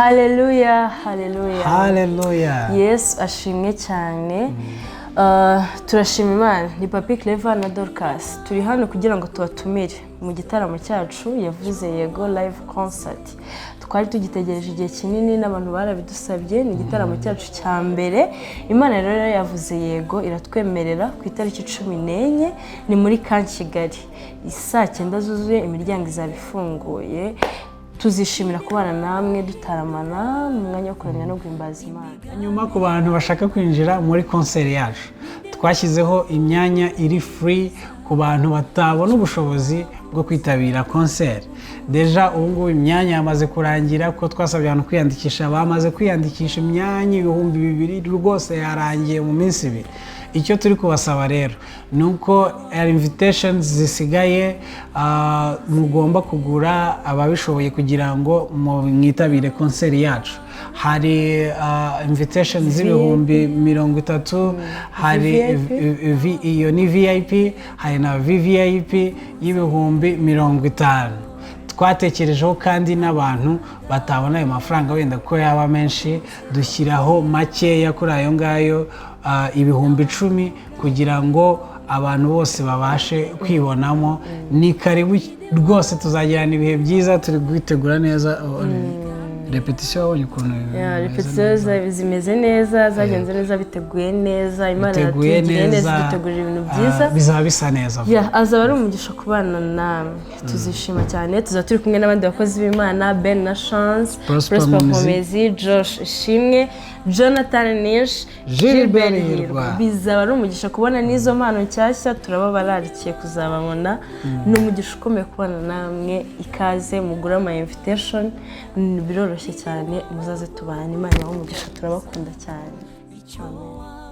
Haleluya, haleluya! Haleluya! Yesu ashimwe cyane. Turashima Imana. Ni Papi Clever na Dorcas, turi hano kugira ngo tubatumire mu gitaramo cyacu Yavuze Yego Live Concert. Twari tugitegereje igihe kinini n'abantu barabidusabye. Ni igitaramo cyacu cya mbere. Imana rero yavuze yego, iratwemerera ku itariki 14, ni muri Camp Kigali, saa 9 zuzuye imiryango izaba ifunguye. Tuzishimira kubana namwe, dutaramana mu mwanya wo kuramya no guhimbaza Imana. Nyuma, ku bantu bashaka kwinjira muri concert yacu, twashyizeho imyanya iri free ku bantu batabona ubushobozi bwo kwitabira concert. Déjà ubu ngubu imyanya yamaze kurangira, kuko twasabye abantu kwiyandikisha, bamaze kwiyandikisha. Imyanya 2000 rwose yarangiye mu minsi 2. Icyo turi kubasaba rero ni uko invitations zisigaye mugomba kugura, ababishoboye, kugira ngo mwitabire concert yacu. Hari invitation z'ibihumbi 30, hari VIP. Iyo ni VIP, hari na VVIP y'ibihumbi 50. Twatekerejeho kandi n'abantu batabona ayo mafaranga wenda ko yaba menshi, dushyiraho makeya kuri ayo ngayo, 10,000, kugira ngo abantu bose babashe kwibonamo. Ni karibu rwose, tuzagirana ibihe byiza. Turi kwitegura neza. Répétition wabonye ukuntu Ya, bimeze répétition neza. Zimeze neza, zagenze neza, biteguye neza. Imana Biteguye yatugiriye neza, neza, idutegurira ibintu byiza. Bizaba bisa neza. Ya, azaba ari umugisha kubana namwe, tuzishima cyane. Tuzaba turi kumwe n'abandi bakozi b'Imana, Ben na Chance, Prosper Prosper Nkomezi. Nkomezi, Josh Ishimwe, Jonathan Nish, Gilbert Hirwa. Bizaba ari umugisha kubona n'izo mpano nshyashya. Turaba bararikiye kuzababona. Ni umugisha ukomeye kubana namwe. Ikaze, mugure ama invitation, biroroshye cyane. Muzaze tubane. Imana ibahe umugisha, turabakunda cyane. Amen.